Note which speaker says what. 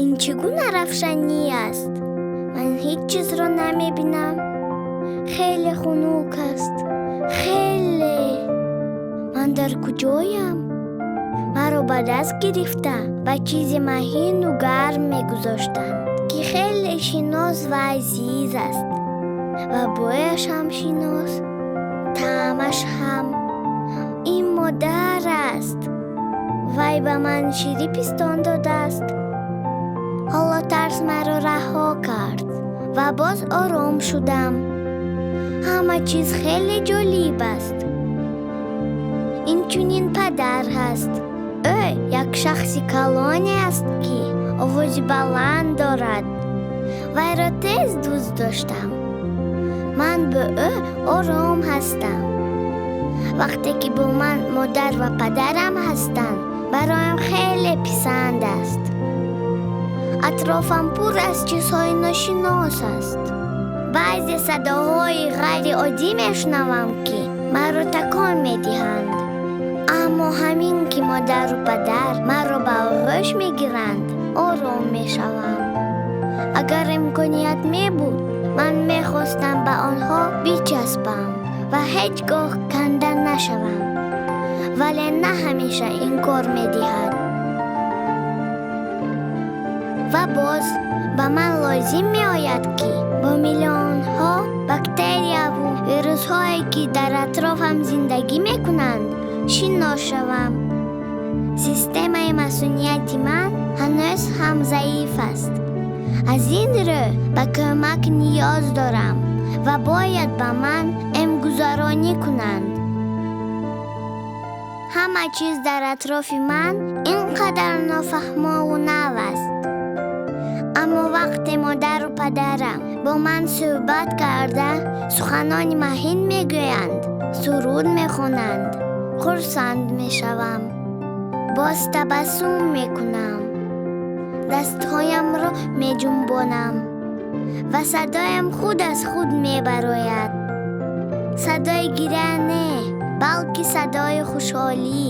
Speaker 1: Ин чӣ гуна равшанӣ аст? Ман ҳеҷ чизро намебинам. Хеле хунук аст. Хеле. Ман дар куҷоям? Маро ба даст гирифта ба чизи маҳину гарм мегузоштанд, ки хеле шинос ва азиз аст. Ва бӯяш ҳам шинос, таъмаш ҳам. Ин модар аст. Вай ба ман шири пистон додааст. Ҳоло тарс маро раҳо кард ва боз ором шудам. Ҳама чиз хеле ҷолиб аст. Инчунин падар ҳаст. Ӯ як шахси калоне аст, ки овози баланд дорад. Вайро тез дӯст доштам. Ман бо ӯ ором ҳастам. Вақте ки бо ман модар ва падарам ҳастанд, бароям хеле писанд аст. Атрофам пур аз чизҳои ношинос аст. Баъзе садоҳои ғайриоддӣ мешунавам, ки маро такон медиҳанд. Аммо ҳамин ки модару падар маро ба оғӯш мегиранд, ором мешавам. Агар имконият мебуд, ман мехостам ба онҳо бичаспам ва ҳеҷ гоҳ канда нашавам. Вале на ҳамеша ин кор медиҳад. Ва боз ба ман лозим меояд, ки бо миллионҳо бактерияву вирусҳое, ки дар атрофам зиндагӣ мекунанд, шинос шавам. Системаи масунияти ман ҳанӯз ҳам заиф аст. Аз ин рӯ ба кӯмак ниёз дорам ва бояд ба ман эмгузаронӣ кунанд. Ҳама чиз дар атрофи ман ин қадар нофаҳмову нав аст. Аммо вақте модару падарам бо ман суҳбат карда, суханони маҳин мегӯянд, суруд мехонанд, хурсанд мешавам. Боз табассум мекунам. Дастҳоямро меҷунбонам ва садоям худ аз худ мебарояд. Садои гиря не, балки садои хушҳолӣ.